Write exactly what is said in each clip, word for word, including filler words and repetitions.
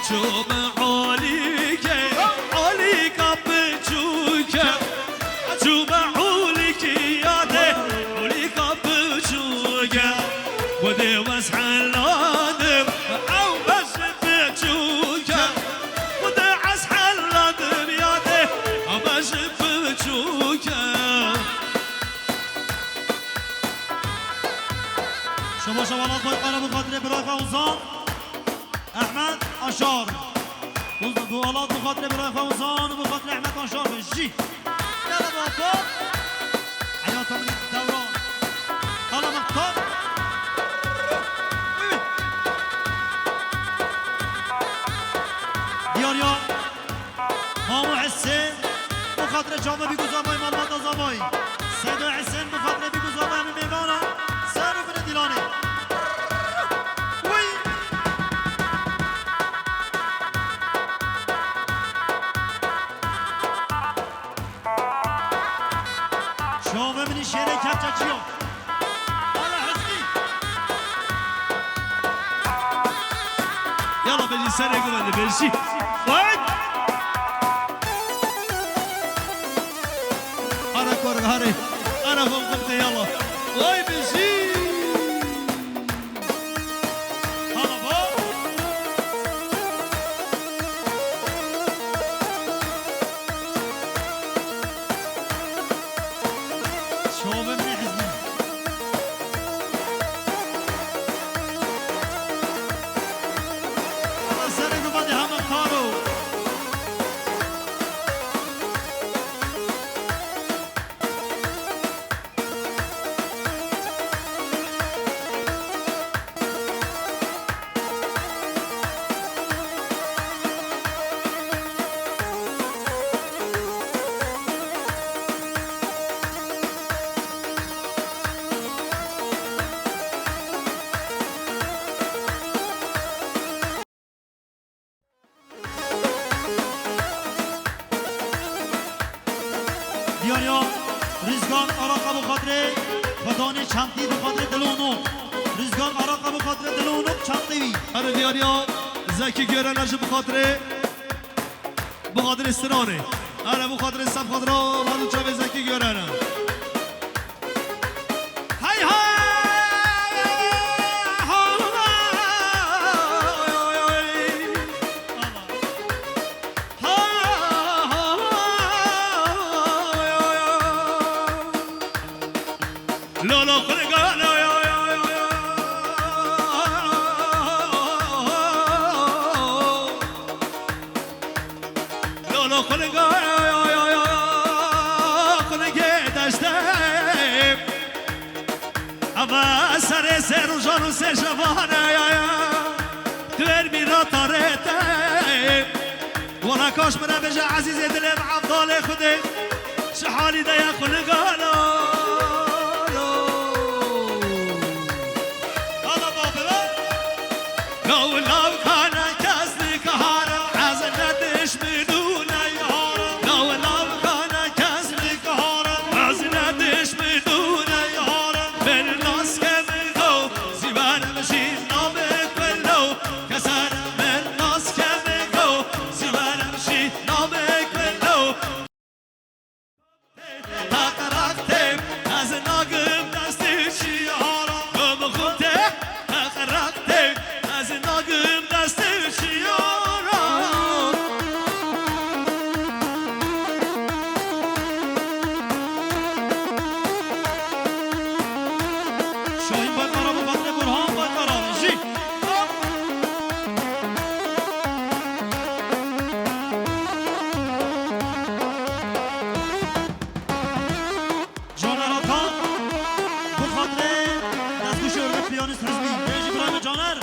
Çûme olîke, olîka piçûke. Çûme olîkî yade, olîka piçûke. Xwedê wez heladim, ew bej piçûke. Xwedê ez heladim yade, ew bej piçûke. Şaba şaba lat bay qara bi xatirê birayê xwe Ozan. Ehmed Aşar. Bu, bu alat bu xatirê birayê xwe Ozan û bu xatirê Ehmed Aşar be jî. Gel baba. Heyata min dewran. Hala min qal. Diyar ya. Mamo Hesên, bi xatirê çavê bî ku zavayî malbata zavayî. Seyda Hesên, bi xatirê bî ku zavayî min mêvana. Ser û binê dîlanê. Wî. Çavê min î şêrê kepçe çiyo. Ala hezkî. Yala bejî serê gumende bejî. Vay! Ara kor, hare. Ara xwe xwe te yala. Vay bejî. Hala bak. Şovim ne hizmin. Ama serê ku badê hema karo. Diyariya Rizgan Araka bi xatirê Xwedanê çentî bi xatirê Dilonok. Rizgan Araka bi xatirê Dilonok çentî wî. Erê diyariya Zekî Görene ji bi xatirê, bi xatirê Siranê. Erê bi xatirê sef xatira Madu Çavê Zekî Görene. Hey, hey! Lolo, Lolo xuliga, xuligê deştê. Eve serê sê rojan û sê şevan e. Tu êr mîra tarê te. Wala kaş min e bêje ezîzê dilê min Evdalê Xwedê. Çi halî de ye xuliga lo, lo. Ala babê. Law law kane kes nikahara, ez ne dişmin û ne yara. Law law kane kes nikahara, ez ne dişmin û ne yara. Ber nas keme go, zî werim jî namê kwe lo. Kesere ber nas keme go, zî werim jî namê kwe lo. Teqereq tê, ez nagim destê çiyara. Gum xum tê, teqereq tê, ez nagim destê çiyara. Şahîn Baykara bi xatirê Burhan Baykara. Jî. Caner Atan, bi xatirê destxweşê Urmê piyanîst Hizmî. Bêjî birayê min Caner.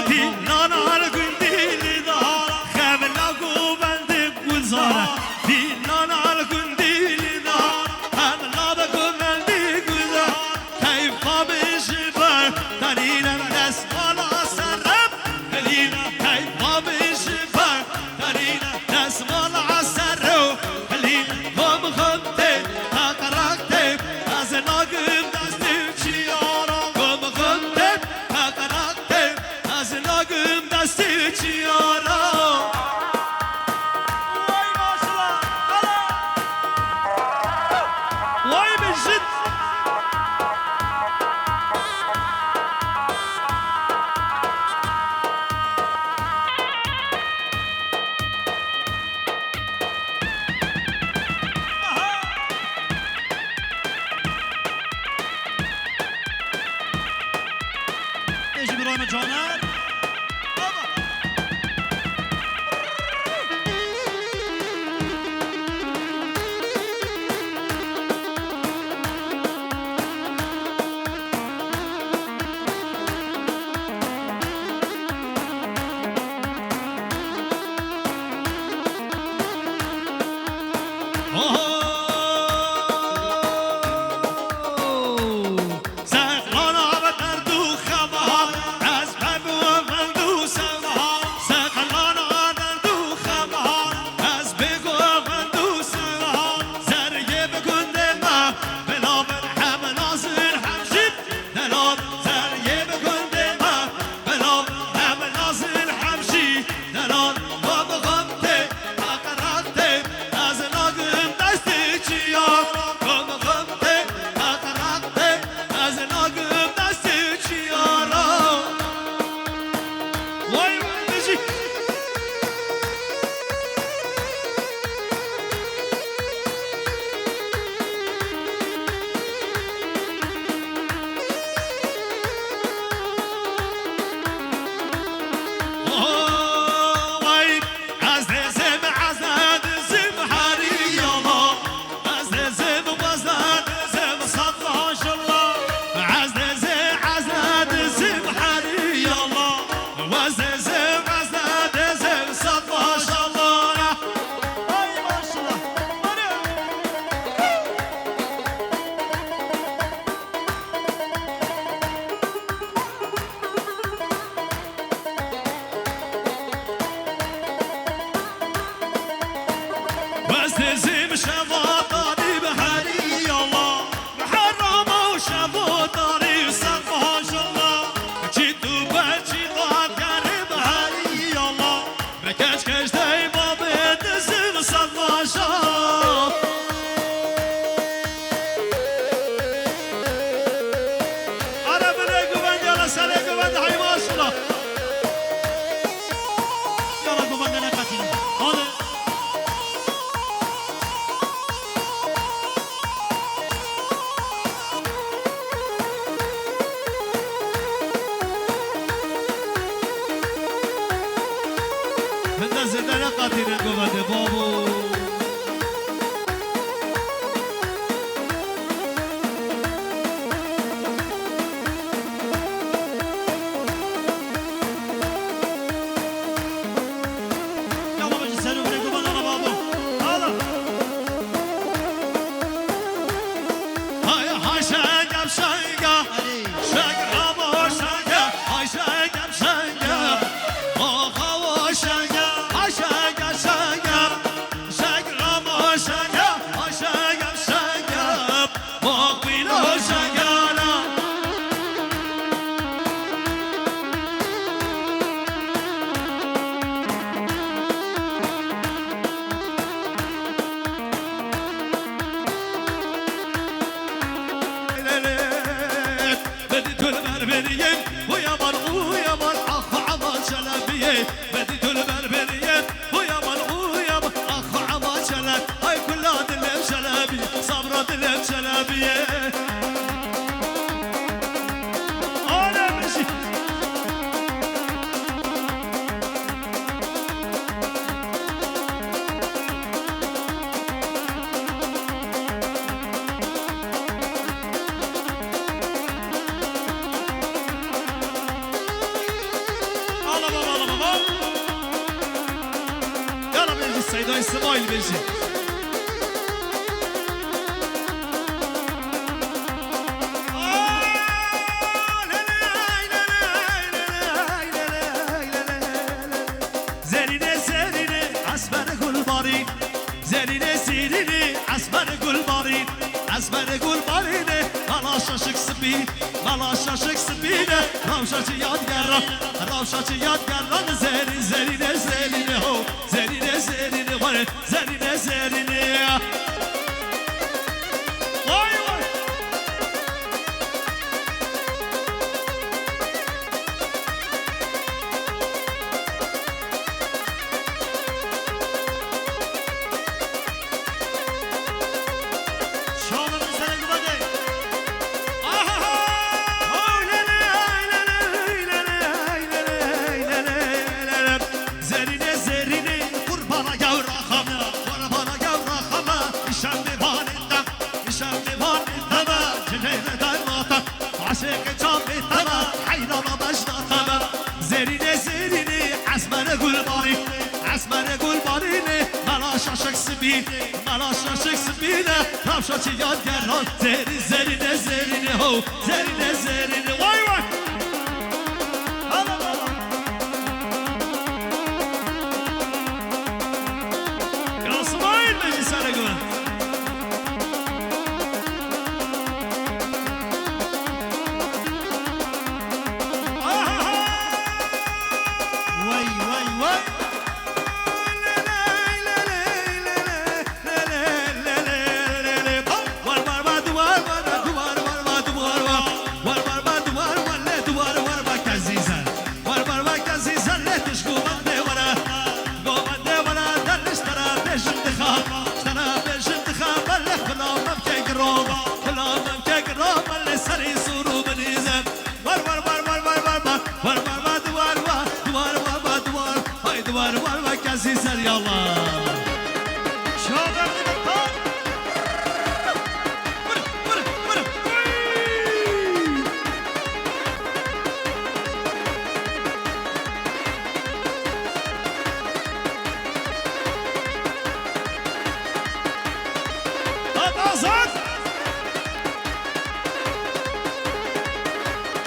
Dîlana li gundî li dara, xemla govendê guzara. Dîlana li gundî li dara, xemla bi govendê guzara. Keyfa min ji ber tenîne destmala serim. Helîna keyfa min ji ber tenîne destmala ser û helîna gom xim tê, teqereq tê. Ez nagim destê çiyara gom xim tê, teqereq Caner. Ara binê govendê, ara serê govendê, hey maşallah. Yala govendê neqetîne. Hadi. Hinde zêde neqetîne govendê, babo. Yala bêjî ser û birê guman ala babo. Ala. Hay, hay, şenge, şenge. Şenge, abo, şenge. Hay, şenge, şenge. Oh, abo, şenge. Hay, şenge, şenge. Şenge, abo, şenge. Hay, şenge, şenge. Uyaman, uyaman, ah, aman Çelebiye. Bedî tu li ber beriyê, uyaman, uyaman, ax, aman Çeleb. Ay kula dilê Çelebî, sabra dilê Çelebiyê. Alem jî. Ala baba, ala baba. Yala bêjî Seyda Îsmaîl bêjî. Zerîne, zerîne, esmer gulbarî. Zerîne, zerîne, esmer gulbarî. Esmer gulbarîne, mala şaşik spî, mala şaşik spîne. Rawşa çi yadgera, rawşa çi yadgera. Zerî, zerîne, zerîne ho. Zerîne, zerîne, vay, zerîne, zerîne. Vay, vay. Şalanın sene güvade. Aha! Oy, le, le, oy, le, le, oy, le, le, Mala şaşık spîne, tavşa çi yadigeran. Zerî, zerîne, zerîne ho, zerîne, zerîne. Vay vay. Hala, hala. Kral Smail meclise re gund. Aha! Vay, vay, vay. Haydi var var var kesî ser yallah. Şaberdi bir pat. Vur, vur, vur. Hat Azad.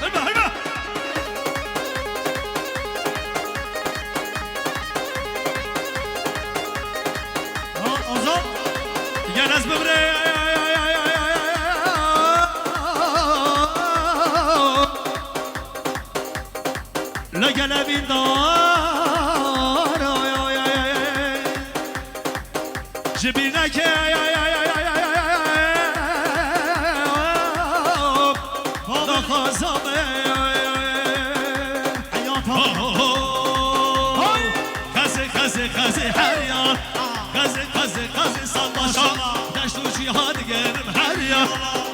Hırba, hırba. Ha, Azad. Gel ez bimre. La gel evîn dar. Ji bîr neke. Daxwaza me. Heyat ha. Xezê, xezê, xezê her ya. Xezê, xezê, xezê sal maşallah. Deşt û cîhan gerim her ya.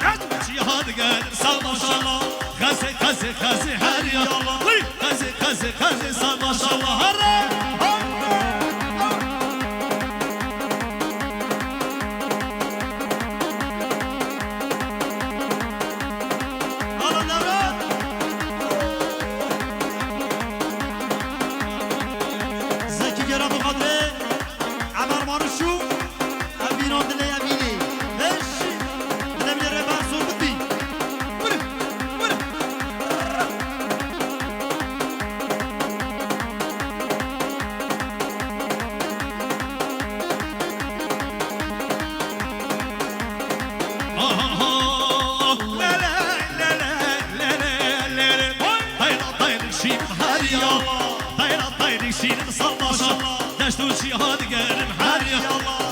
Deşt û cîhan gerim sal maşallah. Xezê, xezê, xezê her ya. Xezê, xezê, xezê sal maşallah. Here. Hala Nevra. Zekî Gera Xadrê. Emer Marişû. Ev bîran dilê Emînê. Beş. Dilê Emînê Rêber Sorbitî. Vur. Vur. Tayra tayrik şînim her ya. Tayra tayrik şînim sal maşallah. Deşt û cîhan gerim her ya.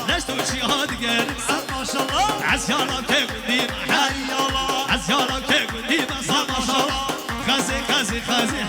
Deşt û cîhan gerim sal maşallah. Ez yara kek dîm her ya. Ez yara kek dîm sal maşallah. Xezê, xezê, xezê